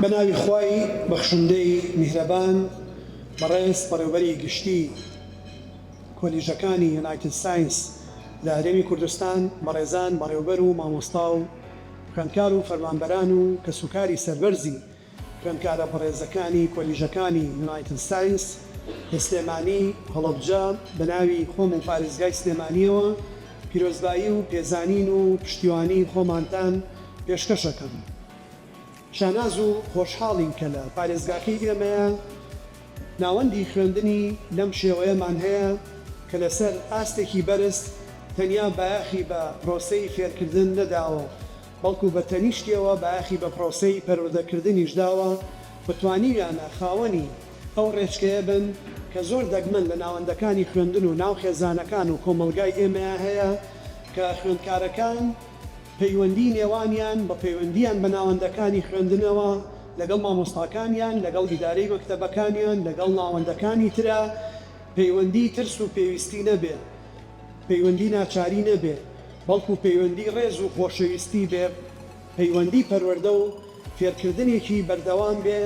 بە ناوی خوای بەخشندەی میهرەبان بەڕێز بەڕێوبەری گشتی کۆلیژەکانی یونایتد ساینس لە هەرێمی کوردستان، بەڕێزان بەڕێوبەر و مامۆستا و خوێندکار و فەرمانبەران و کەسوکاری سەربەرزی خوێندکارە بەڕێزەکانی کۆلیژەکانی یونایتد ساینس لە سلێمانی، هەڵەبجە، بە ناوی خۆم و پارێزگای سلێمانییەوە پیرۆزبایی و پێزانین و پشتیوانی خۆمانتان پێشکەش ئەکەم. شاناز و خۆشحاڵین کە لە پارێزگاکەی ئێمەیا ناوەندی خوێندنی لەم شێوەیەمان هەیە کە لەسەر ئاستێکی بەرز تەنیا بایەخی بە پرۆسەی فێرکردن نەداوە بەڵکو بە تەنیشتیەوە بایەخی بە پرۆسەی پەروەردەکردنیش داوە و توانیویانە خاوەنی ئەو ڕێچکەیە بن کە زۆر دەگمەن لە ناوەندەکانی خوێندن و ناو خێزانەکان و کۆمەڵگای ئێمەیا هەیە کە خوێندکارەکان پەیوەندی نێوانیان بە پەیوەندییان بە ناوەندەکانی خوێندنەوە، لەگەڵ مامۆستاکانیان، لەگەڵ ئیدارەی مەکتەبەکانیان، لەگەڵ ناوەندەکانی ترا، پەیوەندی ترس و پێویستی نەبێ، پەیوەندی ناچاری نەبێ، بەڵکو پەیوەندی ڕێز و خۆشەویستی بێ، پەیوەندی پەروەردە و فێرکردنێکی بەردەوام بێ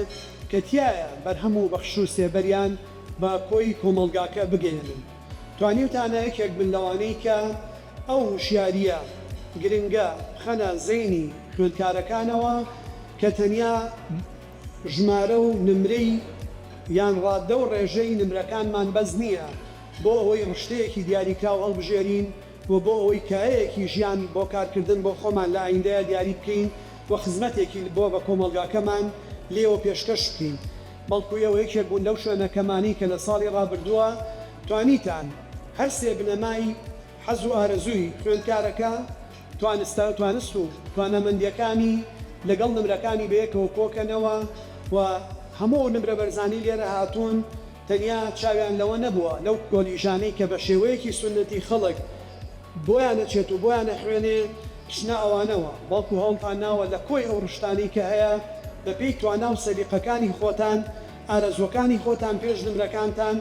کە تیایا بەرهەم و بەخش و سێبەریان بە کۆی کۆمەڵگاکە بگەیەنن. توانیوتانە یەکێک بن لەوانەی کە ئەو هوشیارییە گرنگە بخەنە زەینی خوێندکارەکانەوە کە تەنیا ژمارە و نمرەی یان ڕاددە و ڕێژەی نمرەکانمان بەس نییە بۆ ئەوەی ڕشتەیەکی دیاریکراو هەڵبژێرین و بۆ ئەوەی کایەیەکی ژیان بۆ کارکردن بۆ خۆمان لە ئایندەیا دیاری بکەین و خزمەتێکی بۆ بە کۆمەڵگاکەمان لێوە پێشکەش بکەین بەڵکو ئێوە یەکێک بوون لەو شوێنە کەمانەی کە لە ساڵی ڕابردووە توانیتان هەر سێ بنەمای حەز و ئارەزووی خوێندکارەکە، توانستە توانست و توانامەندییەکانی لەگەڵ نمرەکانی بەیەکەوە کۆکەنەوە و هەموو ئەو نمرە بەرزانەی لێرە هاتوون تەنیا چاویان لەوە نەبووە لەو کۆلیژانەی کە بە شێوەیەکی سوننەتی خەڵک بۆیان ئەچێت و بۆیان ئەخوێنێ بچنە ئەوانەوە، بەڵکو هەوڵتان ناوە لە کۆی ئەو ڕشتانەی کە هەیە بە پێی توانا و سەلیقەکانی خۆتان، ئارەزووەکانی خۆتان پێش نمرەکانتان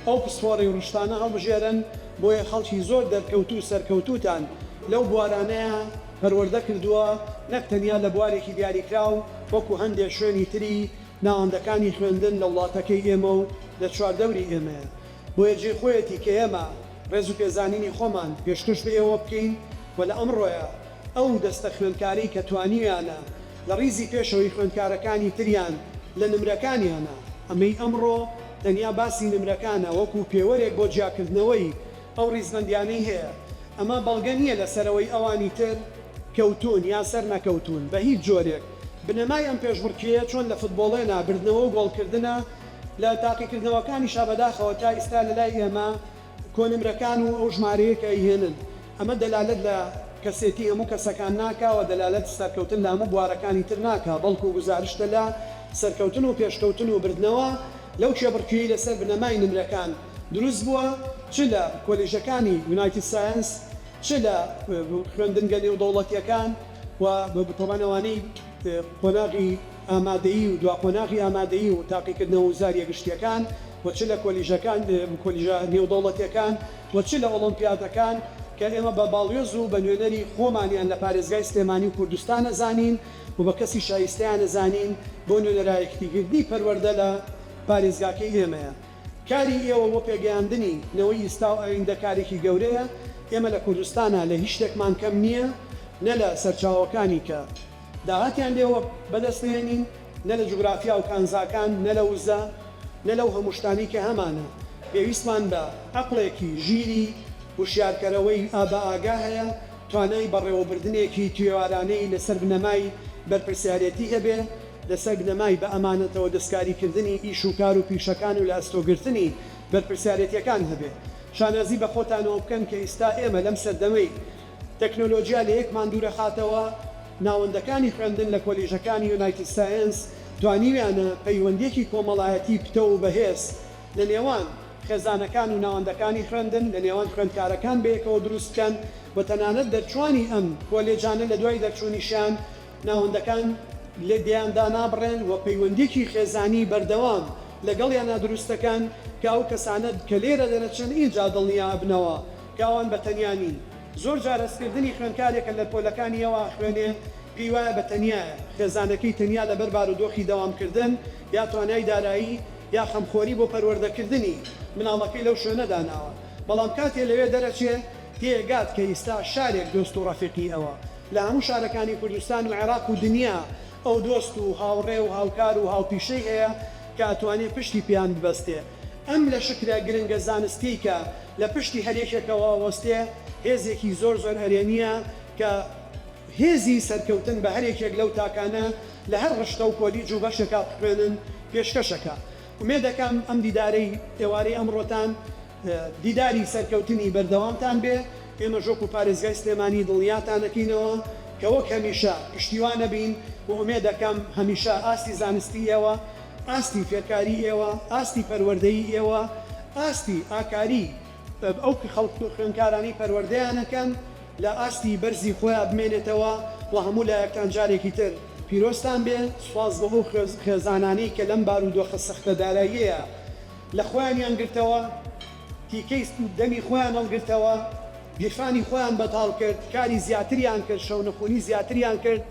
ئەو پسپۆڕی و ڕشتانە هەڵبژێرن، بۆیە خەڵکی زۆر دەرکەوتوو و سەرکەوتووتان لەو بوارانەیا پەروەردە کردووە نەک تەنیا لە بوارێکی دیاریکراو وەکو هەندێ شوێنی تری ناوەندەکانی خوێندن لە وڵاتەکەی ئێمە و لە چواردەوری ئێمەیا. بۆیە جێی خۆیەتی کە ئێمە ڕێز و پێزانینی خۆمان پێشکەش بە ئێوە بکەین و لە ئەمڕۆیا ئەو دەستە خوێندکارەی کە توانیویانە لە ڕیزی پێشەوەی خوێندکارەکانی تریان لە نمرەکانیانە، ئەمەی ئەمڕۆ تەنیا باسی نمرەکانە وەکو پێوەرێک بۆ جیاکردنەوەی ئەو ڕیزبەندیانەی هەیە، ئەمە بەڵگە نییە لەسەر ئەوەی ئەوانی تر کەوتوون یا سەرنەکەوتوون بە هیچ جۆرێک. بنەمای ئەم پێشبڕکێیە چۆن لە فتبۆڵێنا بردنەوە و گۆڵکردنە، لە تاقیکردنەوەکانیشا بەداخەوە تا ئیستا لەلای ئێمە کۆنمرەکان و ئەو ژمارەیە کە ئەیهێنن ئەمە دەلالەت لە کەسێتی هەموو کەسەکان ناکا و دەلالەت سەرکەوتن لە هەموو بوارەکانی تر ناکا بەڵکو گوزارشتە لە سەرکەوتن و پێشکەوتن و بردنەوە لەو کێبڕکێی لەسەر بنەمای نمرەکان دروست بووە چ لە کۆلیژەکانی یونایتد سایەنس چ لە خوێندنگە نێودەوڵەتیەکان و تەبعەن ئەوانەی قۆناغی ئامادەیی و دوا قۆناغی ئامادەیی و تاقیکردنەوە وزاریە گشتیەکان و چ لە کۆلیژەکان کۆلیژە نێودەوڵەتیەکان و چ لە ئۆڵۆمپیادەکان کە ئێمە بە باڵیۆز و بە نوێنەری خۆمانیان لە پارێزگای سلێمانی و کوردستان ئەزانین و بە کەسی شایستەیان ئەزانین بۆ نوێنەرایەکتیکردنی پەروەردە لە پارێزگاکەی ئێمەیە. کاری ئێوە بۆ پێگەیاندنی نەوەی ئیستا و ئایندە کارێکی گەورەیە، ئێمە لە کوردستانا لە هیچ شتێکمان کەم نییە، نە لە سەرچاوەکانی کە داهاتیان لێوە بەدەست دەهێنین، نە لە جوگرافیا و کانزاکان، نە لە وزە، نە لەو هەموو شتانەی کە هەمانە. پێویستمان بە عەقڵێکی ژیری وشیارکەرەوەی بەئاگا هەیە، توانای بەڕێوەبردنێکی توێوارانەی لەسەر بنەمای بەرپرسیارێتی هەبێ، لەسەر بنەمای بە ئەمانەتەوە دەستکاریکردنی ئیش و کار و پیشەکان و لە ئەستۆگرتنی بەرپرسیارێتیەکان هەبێ. شانازی بە خۆتانەوە بکەن کە ئیستا ئێمە لەم سەردەمەی تەکنۆلۆجیا لە یەکمان دوورەخاتەوە، ناوەندەکانی خوێندن لە کۆلیژەکانی یونایتد سایەنس توانیویانە پەیوەندیەکی کۆمەڵایەتی پتەو و بەهێز لە نێوان خێزانەکان و ناوەندەکانی خوێندن، لە نێوان خوێندکارەکان بەیەکەوە دروست بکەن و تەنانەت دەرچوانی ئەم کۆلێجانە لە دوای دەرچوونیشیان ناوەندەکان لێیان دانابڕێن و پەیوەندیەکی خێزانی بەردەوام لەگەڵیانا دروست دەکەن کە ئەو کەسانە کە لێرە دەرەچن ئینجا دڵنیا ئەبنەوە کە ئەوان بە تەنیا نین. زۆر جار هەستکردنی خوێندکارێکە لە پۆلەکانی ئەوە ئەخوێنێ. پێی وایە بە تەنیایە، خێزانەکەی تەنیا لەبەر بارودۆخی دەوامکردن یا توانای دارایی یا خەمخۆری بۆ پەروەردەکردنی مناڵەکەی لەو شوێنە داناوە، بەڵام کاتێ لەوێ دەرەچێ تێگات کە ئیستا شارێک دۆست و ڕەفیقی ئەوە لە هەموو شارەکانی کوردستان و عێراق و دنیا ئەو دۆست و هاوڕێ و هاوکار و هاوپیشەی هەیە کە ئەتوانێ پشتی پێیان ببەستێ. ئەم لەشکرە گرنگە زانستیەی کە لە پشتی هەر یەکێکەوە ئەوەستێ هێزێکی زۆر زۆر ئەرێنیە کە هێزی سەرکەوتن بە هەر یەکێک لەو تاکانە لە هەر ڕشتە و کۆلیج و بەشێکا بخوێنن پێشکەشەکا. ئومێدەکەم ئەم دیدارەی ئێوارەی ئەمڕۆتان دیداری سەرکەوتنی بەردەوامتان بێ، ئێمەش وەکو پارێزگای سلێمانی دڵنیاتان ئەکەینەوە کە وەک هەمیشە پشتیوان ئەبین و ئومێدەکەم هەمیشە ئاستی زانستی ئێوە، ئاستی فێرکاری ئێوە، ئاستی پەروەردەیی ئێوە، ئاستی ئاکاری ئەو خەڵک و خوێندکارانەی پەروەردەیان ئەکەن لە ئاستی بەرزی خۆیا بمێنێتەوە و هەموو لایەکتان جارێکی تر پیرۆزتان بێ، سوپاس بۆ ئەو خێزانانەی کە لەم بارودۆخە سەختە داراییەیا لە خۆیانیان گرتەوە، تیکەی دەمی خۆیان هەڵگرتەوە، گیرفانی خۆیان بەتاڵ کرد، کاری زیاتریان کرد، شەونخونی زیاتریان کرد،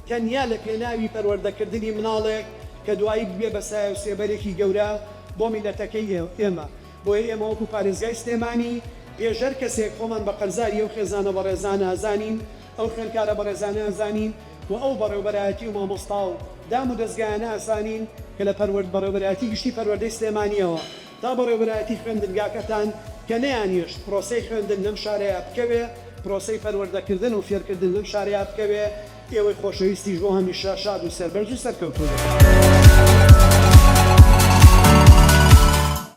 تەنیا لە پێناوی پەروەردەکردنی مناڵێک کە دوایی ببێ بە سایە و سێبەرێکی گەورە بۆ میللەتەکەی ئێمە. بۆیە ئێمە وەکو پارێزگای سلێمانی پێش هەر کەسێک خۆمان بە قەرزاری ئەو خێزانە بەڕێزانە ئەزانین، ئەو خوێندکارە بەڕێزانە ئەزانین و ئەو بەڕێوبەرایەتی و مامۆستا و دام و دەزگایانە ئەزانین کە لە پەروەرد بەڕێوبەرایەتی گشتی پەروەردەی سلێمانیەوە تا بەڕێوبەرایەتی خوێندنگاکەتان کە نەیانهێشت پرۆسەی خوێندن لەم شارەیا بکەوێ، پرۆسەی پەروەردەکردن و فێرکردن لەم شارەیا بکەوێ، ئێوەی خۆشەویستیش بۆ هەمیشە شاد و سەربەرز و سەرکەوتوو بن.